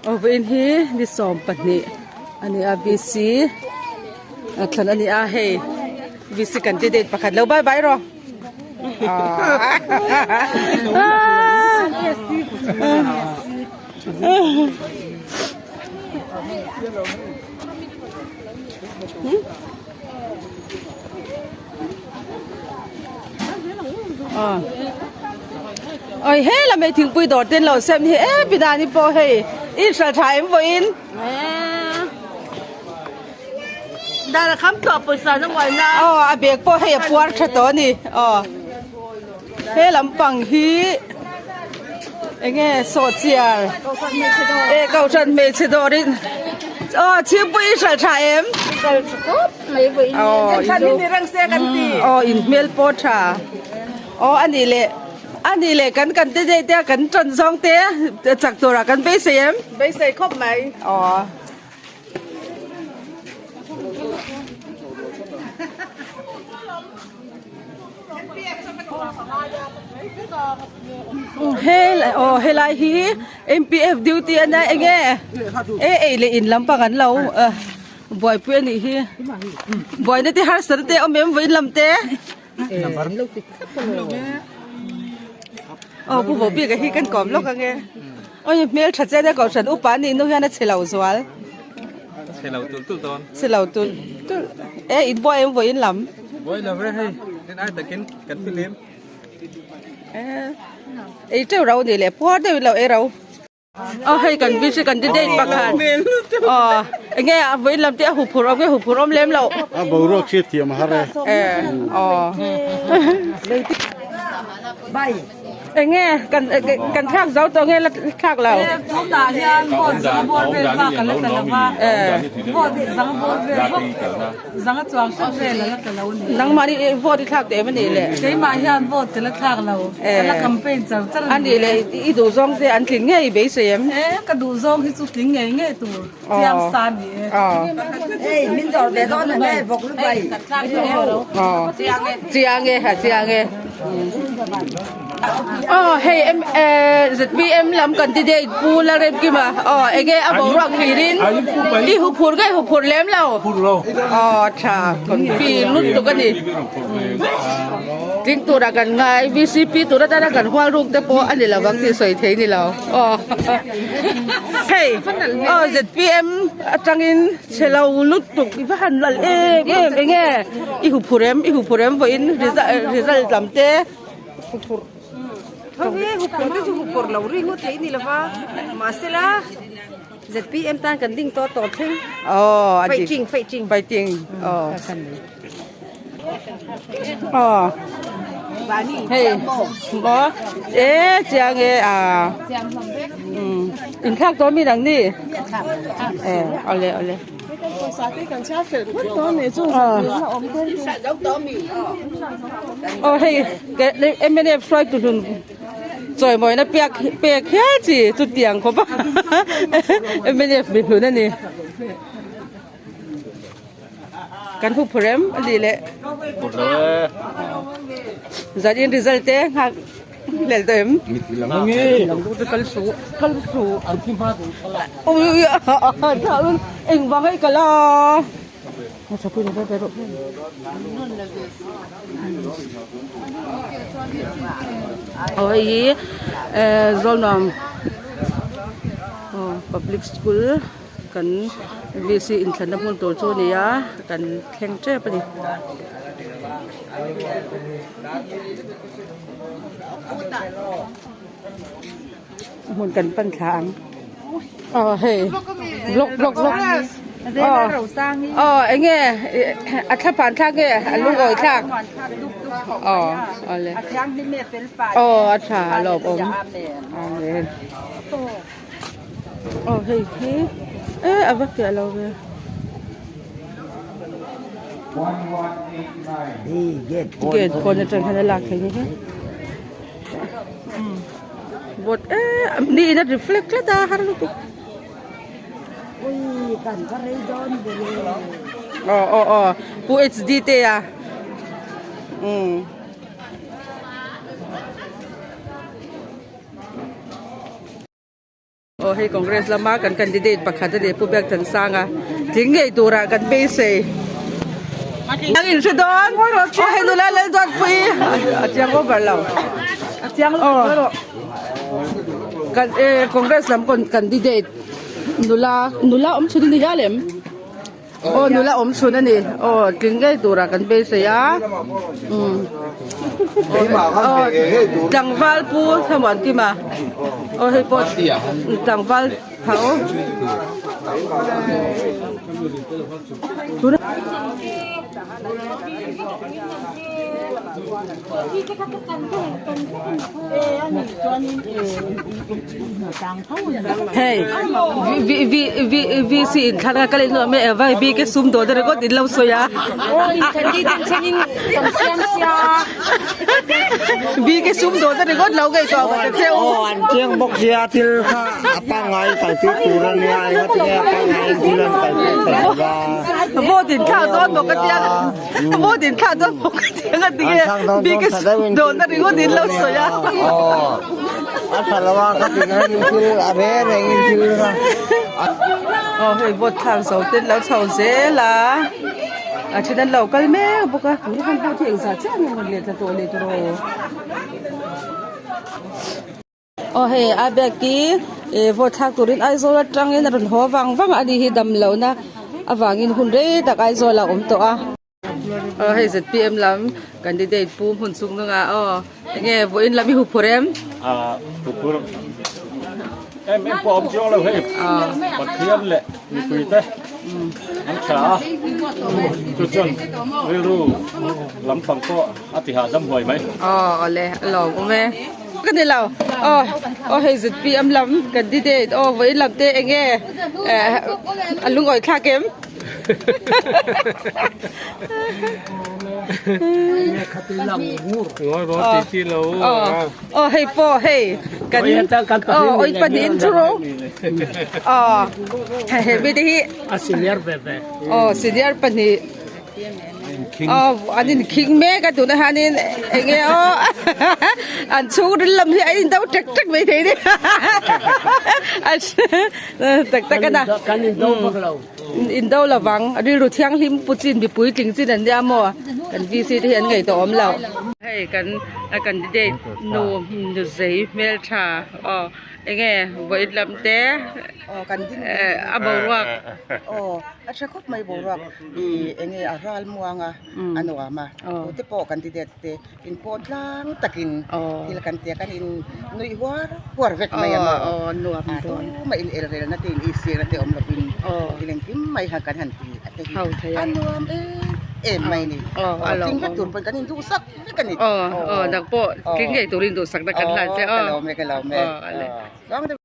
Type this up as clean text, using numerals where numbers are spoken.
Aw vawiin hi ni 12 a ni a VC a thlan a ni a hei VC candidate pakhat lo bye bye rawh Oi he lam hei thingpui dawr te an lo sem hi em pi dan hi pawh hei i hral tha em vawiin. Dan a kham tawh pawisa na uai na. Aw a bag pawh hei a puar tha tawh a ni aw he lampang hi enge sawhchiar e kohhran hmeichhe dawr in aw chhingpui i hral tha em. Hral tha khawp mai vawiin aw thlan hi ni reng se kan ti. Aw in hmel pawh tha aw a nih leh a nih leh kan kan te deuh te a kan tan zawng te chak turah kan beisei em. Beisei khawp mai. Aw. He aw helai hi MPF duty a nia enge e ei leh in lampang an lo buaipui a nih hi buaina te harsatna te a awm em vawiin lam te aw pu Bobby-a hi kan kawm lawk ange. Oi hmel tha che nia kohhran upa anih nu hian a chhe lo zual. Chhe lo tul tul dawn. Chhe lo tul tul. E in buai em vawiin lam. Buai lo ve hei. Tin ai takin kan filim. E ei teuh ro ni le puar deuh in lo ei ro. Aw hei kan VC candidate pakhat. Aw enge a vawiin lam te a huphurh awm nge huphurh awm lem lo. A boruak hriat thiam a har e. E aw. Enge kan kan thlak zo tawh nge la thlak lo. Tunah hian vote zanga bawr vel bak a la tla lo va, vote zanga bawr vel bawk zanga chuang hret vel a la tla lo a ni. Nangmah nih vote i thlak teh em a nih le? Keimah hian vote ka la thlak lo, ka la campaign char char a ni. A nih le i duh zawng te an tling ngei beisei em? E ka duh zawng hi chu tling ngei ngei tur chiang sa a ni e. Ei min dawr ve dawn a nge vawk lu bai. Chiang e a chiang e. Aw hei M ZPM lam candidate Pu Lalremkima aw enge a boruak thlirin i huphurh nge huphurh lem lo aw tha confi lutuk a ni tling tura kan ngai VCP tur atana kan hual ruk te pawh a ni lovang tih sawi thei ni lo aw hei aw ZPM atangin chhe lo lutuk i va han lal em em enge i huphurh em i huphurh em vawiin result lam te huphurh tho hi huphurh te chu huphurh lo ri ngawt thei a ni lova mahsela ZPM tan kan ding tawh tawh thleng aw fighting fighting fighting aw aw hei maw e chiang e a in thlak tawh mi dang ni e awle awle aw hei mnf hruaitu hlun chawimawina piak pek hial chi chutiang khawp a mnf mi hlun a ni. Kan hu phur em a nih leh. Phur lo e. Zan in result te nghak lel tawh em? Mit lang ang e. Lang deuh te kal su kal su. An thi hma tur kal a. Ui ui a a tha un eng vang hei kal a. A tha pui lo ve rawh. Aw hei hi Zawlnuam Public School. Kan VC inthlanna hmun tur chu a ni a kan thleng tep a ni. Hmun kan pan thla ang. Aw hei vlog vlog vlog aw aw enge a thla phan thlak nge a lungawi thlak aw awle aw a tha a lawmawm amen. Aw hei hi e a va fiah lo ve. Gate pawn atang hian a lak theih ni hi. Vawt em ni in a reflect tlat a har lutuk. Aw aw aw Pu HD te a. Aw hei Congress lama kan candidate pakhat a ni Pu Biakthansanga tling ngei turah kan beisei. Ang in hre dawn aw hei nula Lalduatpui a chiang over lo a chiang lo kan eh Congress lam candidate nula nula awm chhun a ni hial em? Aw nula awm chhun a ni aw tling ngei turah kan beisei a umm aw tlangval pu thlamuan kima aw hei pawh tlangval tho. Hei VC in thlan a kal in nuam e vai bik e sum dawn ringawt in lo sawi a bik e sum dawn ringawt lo ngaihtuah vang ta che u. Aw an chiang bawk sia thil kha a pangngai kalpui tur a nia engatinge a pangngaiin thil an kalpui thei lo va. Vote in thlak dawn bawk a tia vote in thlak dawn bawk a tia ngatinge bik e sum dawn ringawt in lo sawi a. A tha lo a ka ti ngai in thil a re reng in thil kha. Aw hei vote thlak zo te an lo chho zel a a then an lo kal mek bawk a tuna han vote hi engzah chiah nge maw let la tawh leh tawh rawh. Aw hei a bag hi ih vote thlak turin Aizawl atangin a rawn haw vang vang a ni hi dam lohna avangin hun rei tak Aizawl ah a awm tawh a. Aw hei zpm lam candidate pu hmun chung hnungah aw enge vawiin lam i hup phur em? Ah hup phur em em pawh a awm chiang lo hei Pathian leh mipui te an tha a chu chuan rilru lampang pawh a ti hahdam huai mai. Aw awle a lawm awm e. Ka ni lo aw aw hei zpm lam candidate aw vawiin lam te enge a lungawi thlak em? Aw hei pawh hei kan aw oi pahnihin thu rawh aw he mite hi aw senior pahnih aw an inkhing mek a tunah hianin eng nge aw an chhungril lam hi a in do ṭek ṭek mai thei a ni tak tak a na in do lovang rilru thianghlim pu chin mipui tling chin an nia maw kan VC te hi an ngaihtuah awm lo hei kan candidate nu nu zei hmeltha aw enge vawiin lam te a boruak aw a tha khawp mai boruak ih enge a ral muang a a nuam a tute pawh candidate te In pawh tlang takin thil kan tia kan in nuih huar huar vek mai a maw a tumah in elrelna te in isirna te awm lovin thil engkim mai kha kan han ti a te hi a nuam em em mai a ni tling vek tur pawhin kan in duhsak vek a ni nang pawh tling ngei turin duhsakna kan hlan che ka lawm e ka lawm e.